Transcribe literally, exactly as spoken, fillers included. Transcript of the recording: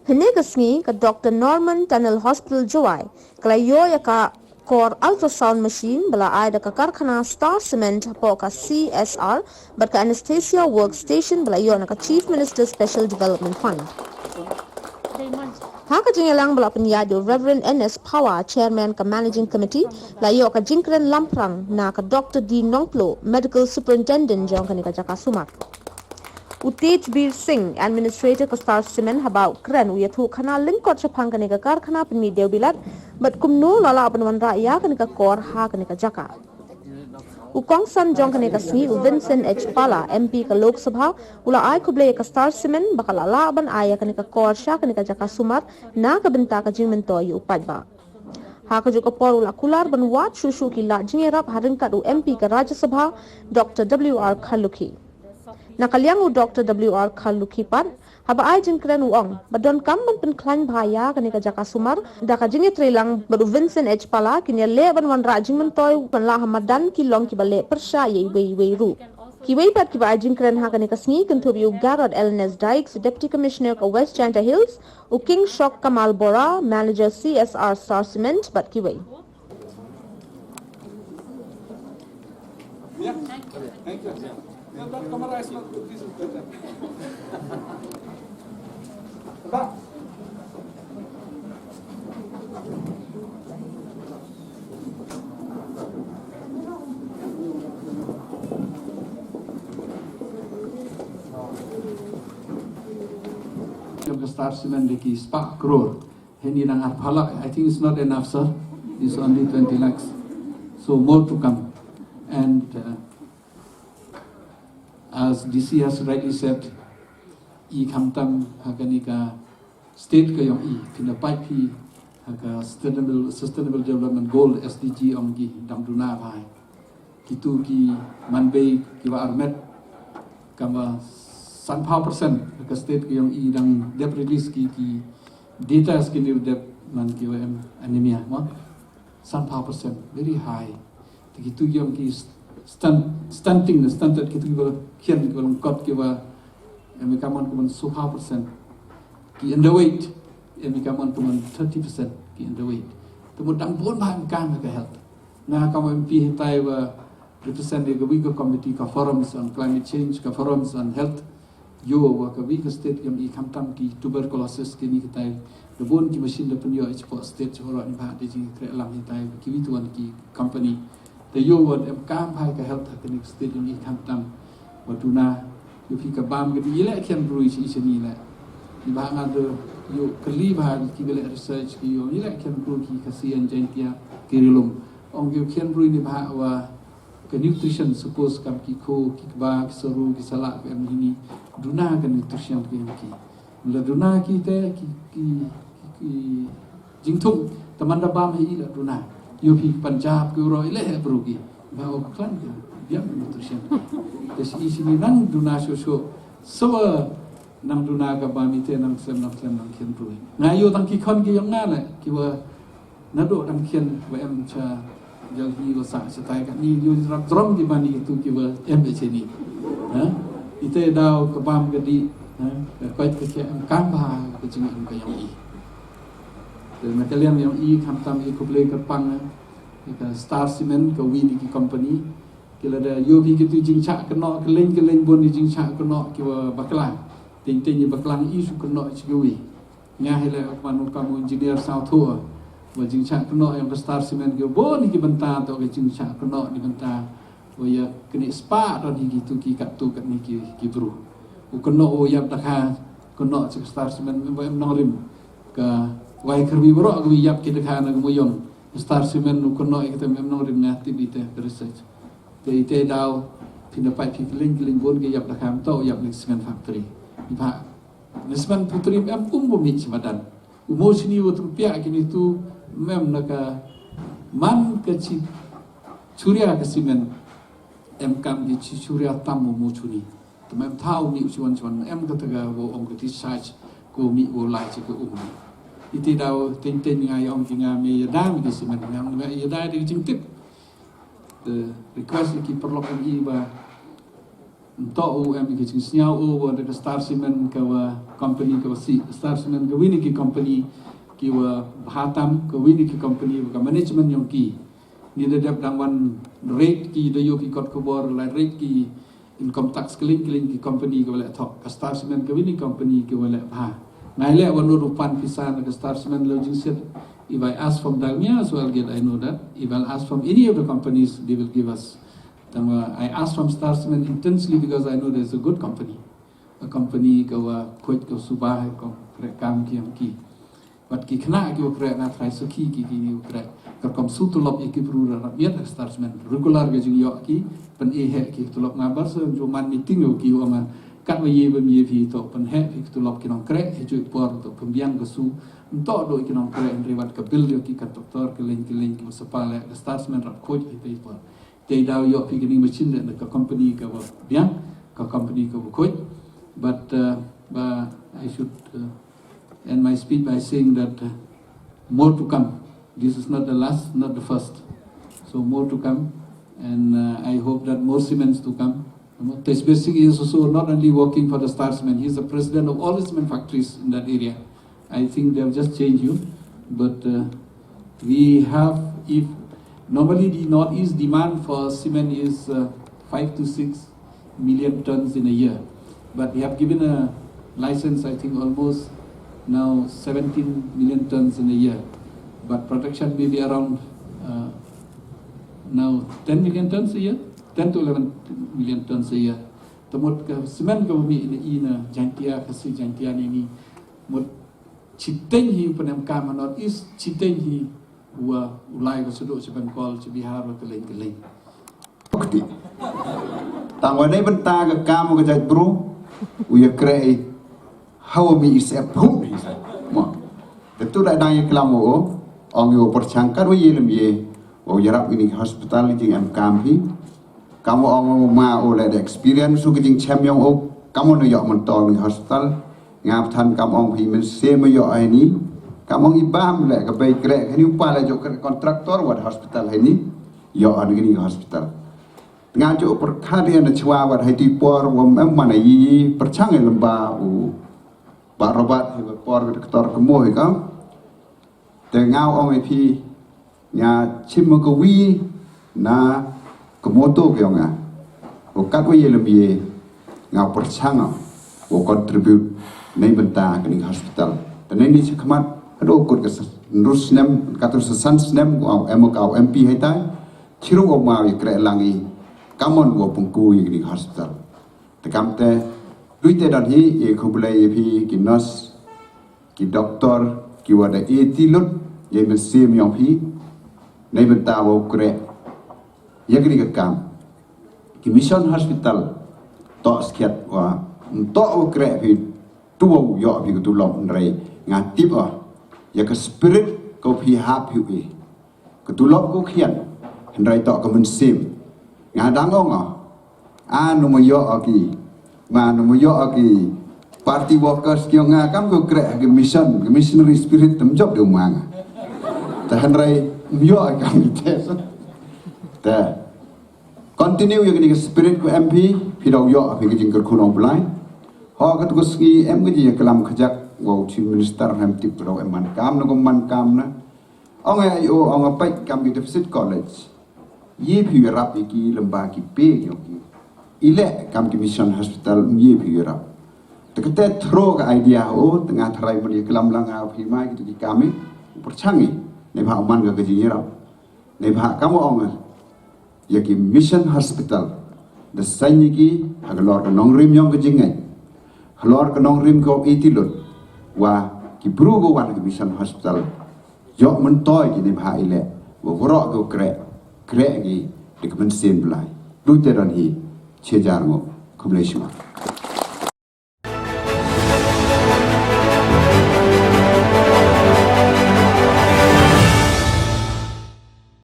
Hynne ka sngi ka Doctor Norman Tunnel Hospital Jowai ka la ïoh ïa ka kor ultrasound machine ba la ai da ka karkhana Star Cement hapoh ka C S R bad ka Anesthesia Workstation ba la ïoh na ka Chief Minister's Special Development Fund. Ha ka jingïalang ba la pynïaid da u Reverend N S Phawa, Chairman ka Managing Committee, la ïoh ka jingkren lamphrang na ka Doctor D Nongplo, Medical Superintendent jong kane ka jaka sumar. U Tejbir Singh, Administrator ka Star Cement, haba u kren u ïathuh khana lyngkot shaphang kane ka karkhana pynmih dewbilat bad kumno la lah ban wanrah ïa kane ka kor ha kane ka jaka. U kongsan jong kane ka sngi u Vincent H Pala, M P ka Lok Sabha, u la ai khublei ïa ka Star Cement ba ka la lah ban ai ïa kane ka kor sha kane ka jaka sumar na ka bynta ka jingmyntoi ïa u paidbah. Ha kajuh ka por u la kular ban wad shuh shuh ki lad jingïarap ha ryngkat u M P ka Rajya Sabha, Doctor W R Kharlukhi. Na ka liang u Doctor W R Kharlukhi pat, haba ai jingkren u ong ba donkam ban pynkhlaiñ bha ïa kane ka jaka sumar da ka jingïatreilang bad u Vincent H Pala, kin ïaleh ban wanrah jingmyntoi ban lah ha madan ki long kiba leh pyrshah ïa iwei iwei ruh. Kiwei pat kiba ai jingkren ha kane ka sngi kynthup ïa u Garod L N S Dykes, Deputy Commissioner ka West Jaintia Hills, u King Shok Kamal Bora, Manager C S R Star Cement bad kiwei. Yeah. Thank you. Yeah, that camera is not good. This is better. But Jong ka Star Cement da ki spah crore. Heini dang arphew lak. I think it's not enough, sir. It's only twenty lakhs. So more to come. And uh, as D C has rightly said, i khamtam ha kane ka state ka jong i, phin da pait phi ha ka Sustainable, Sustainable Development Goal, S D G, ong ki dang duna bha. Kitu ki manbei kiba armet, kaba sanphew percent ha ka state ka jong i dang dep release ki, ki data ki ni dep man kiba em anemia, mo? Sanphew percent, very high. Te kitu ki ong ki stunt, stunting, stunted, kitu kiba khian, kiba lyngkot, kiba em ka mon ka mon sanphew percent. Ki underweight, em ka mon ka mon thirty percent ki underweight. Te mut dang bun bha em kam ha ka health. Nga kam M P hitai ba represent ïa ka wi ka committee ka Forums on Climate Change, ka Forums on Health. Ïoh wa ka wi ka state kam i khamtam ki tuberculosis kini kitai. Da bun ki machine da pynïoh i shapoh state shapoh ni bha da jingkhreh lang hitai ki wi tuan ki company. Te ïoh wa em kam bha ka health ha kini state kam i khamtam. Wa duna ïoh phi ka bam ka di i leh khian brui shi i shani leh. Ni bha nga da ïoh kali bha ki ba leh research ki ïoh i leh khian brui ki Khasi and Jaintia ki Ri Lum. Ong ïoh khian brui ni bha wa ka nutrition, suppose kam ki kho, ki kba, ki saru, ki salad, ki em hini, duna ka nutrition ki em ki. La duna ki te, ki, ki, ki, ki jingthung, te man da bam hi la duna. Ïoh phi Punjab ki ro i leh bru ki. Ba o klan ki, biang nutrition. Te shi, shi ni nang duna sho sho. So, nang duna ka bam i te nang slem, nang slem, nang khian brui. Nga ïoh tang ki khon ki ïong nga leh, ki wa naduh dang khian wa em cha Delhi wa sah shatai katni ïoh rap drom ki bani tu ki wa em e cheni. Ha? I te daw ka bam ka di, ha? Ka koit ka khian em kam bha ka jingim ka ïong i. Te na ka liang ïong i khamtam i khublei kyrpang, ha? Ka Star Cement ka wi ni ki company. Ki la da ïoh phi ki tu jingshah kynnoh, kylleng kylleng bun ni jingshah kynnoh ki wa bakla. Teng teng i bakla i shu kynnoh chi ki wi. Nga hi leh u kman u kam u engineer saw thuh. Wa jingshah kynnoh ïong ka Star Cement ki bun ni ki bynta, to ka jingshah kynnoh ni bynta. Wa ïa kini spah don hi ki tu ki kat tu kat ni ki, ki bru. U kynnoh u ïap dakha, kynnoh chi ka Star Cement, wa em nongrim. Ka wai kyrwi baroh ka wi ïap ki dakha na ka muyong. Star Cement u kynnoh ïa ka te em nongrim nga tip i te ka research. Te i te daw, phin da pait phi kylleng kylleng bun ki ïap dakha, to ïap ni cement factory. Ni bha. Ni cement factory em um bun mi chi madan. U mo chini wa tum pia kini tu mem na ka man ka chi churia ka cement. Em kam ki chi churia tam u mo chuni. Te mem thaw mi u chuan chuan em ka ta ka wo ong ka discharge ko mi wo lai chi ko um. I te daw teng teng nga ïa ong ki nga me ïa dam ki cement nga me ïa dai de jingtip. Te request ki paralok i ba Nto u em ki jingsngew u wa da ka Star Cement ka wa company ka wa si, Star Cement ka wi na ki company ki wa bha tam, ka wi na ki company wa ka management yong ki. Ni da dep dang wan rate ki da yoh ki kot khubor, la rate ki income tax kylliang kylliang ki company ka wa leh thok, ka Star Cement ka wi na ki company ka wa leh bha. Ngai leh wa nud u pan pisa na ka Star Cement lo jingsit. If I ask from Dalmia as well, get I know that. If I'll ask from any of the companies, they will give us. Tang wa I ask from Star Cement intensely because I know there's a good company. A company ka wa khuid ka suba ha ka kreh kam ki yong ki. Wat ki khynnah ki wa kreh na trai suki ki ki ni wa kreh. Ka kam su tulop ya ki bru ra miat Star Cement. Regular ka jingyoh ki, pyn-e heh ki tulop nga bar sa ju man meeting yo ki wa man. Kat wa ye bam ye phi to pyn-e heh ki tulop ki nongkreh, he ju por to pynbiang ka su. Nto do ki nongkreh hynrei wat ka bill yo ki contractor kylliang kylliang ki wa sapa leh ka Star Cement rap khuid he pe por. Te daw yoh phi kini machine da ka company ka wa biang, ka company ka wa khuid. But, uh, but I should, uh, end my speech by saying that, uh, more to come. This is not the last, not the first. So more to come. And, uh, I hope that more cements to come. Tesbir Singh is also not only working for the Star Cement, he's the president of all the cement factories in that area. I think they have just changed you. But, uh, we have, if normally the Northeast demand for cement is, uh, five to six million tons in a year. But we have given a license, I think, almost now seventeen million tons in a year. But production may be around, uh, now ten million tons a year, ten to eleven million tons a year. Te mut ka cement ka wa mih na i na Jaintia, Khasi Jaintia ni ni. Mut chiteng hi u pynemkam ha Northeast, chiteng hi wa u lai ka sudu chi Bengal, chi Bihar, wa kylliang kylliang. Kti. Tang wa nei bynta ka kam ka jait bru, u ya kreh i, ha wa mih i sep phut hi sa. Mo. Te tu da dang ya klam o, ong yo pyrchang kat wa ye lem ye, wa u yarap ini hospital jing em kam hi. Kam ong ma u leh da experience u ka jingchem yong u, kam ong yoh myntoi ni hospital. Nga bthan kam ong phi mynsiem yoh ha ini. Kam ong i bam leh ka bei kreh ha ini u pa leh jooh kreh contractor wat hospital ha ini. Yoh ha ini hospital. Nga jooh pyrkhat ïa na chwa wat ha itu i por wa em man i pyrchang ïa lem ba u Bah Robert hi ba por ka doktor ka mo hi ka. Te nga ong ïa phi, nga chim ka wi na ka moto ka yong nga. Wa kat wa ye lem ye, nga pyrchang wa contribute nei bynta ka ning hospital. Te nei ni chi khmat, hado kut ka sa-, nrus snem, katur sa san snem, wa em ka wa M P hai tai, chiru wa ma ye kreh lang i, kamon wa pungku ye ka ning hospital. Te kam te, lui te don hi, e khublei ye phi ki nurse, ki doktor, ki wa da e ti lut, ye mynsiem yong phi, nei bynta wa u kreh, ya kini ka kam. Ki mission hospital, to skiat wa, to u kreh phi, tu wa u yoh phi ka tulop hynrei, nga tip wa, ya ka spirit ka phi hap phi u e. Ka tulop ka khian, hynrei to ka mynsiem. Nga dang ong, ah, nu ma yoh ki, ma nu ma yoh ki party workers ki ong nga kam ko kreh ki mission, ki missionary spirit tam jop de ma nga. Te hynrei ym yoh kam ki test. Te continue ya ki spirit ko M P, phi dau yoh phi ki jingkyrkhu nong Blai. Ho ka tu ko sngi em ki jingklam khajak, wow chief minister hem tip dau em man kam na ko man kam na. Ong ai o, ong a pait kam ki deficit college. Ye phi rap i ki lem ba ki pe yong ki. I leh kam ki mission hospital ye phi rap. Te kate throw ka idea o, te nga tharai mani klam lang a phi mai ki tu ki kam i, pyrchang i, nei ba man ka ka jing rap. Nei ba kam ong ya ki mission hospital. Da saiñ ki, ha ka lor ka nongrim yong ka jingai. Ha lor ka nongrim ka e ti lut. Wa ki bru ko wan ki mission hospital. Yoh myntoi ki ni bha i leh, wa waroh ko kreh, kreh ki, da ka mynsiem Blai. Lui te don hi, che jar ngo, khublei shibun.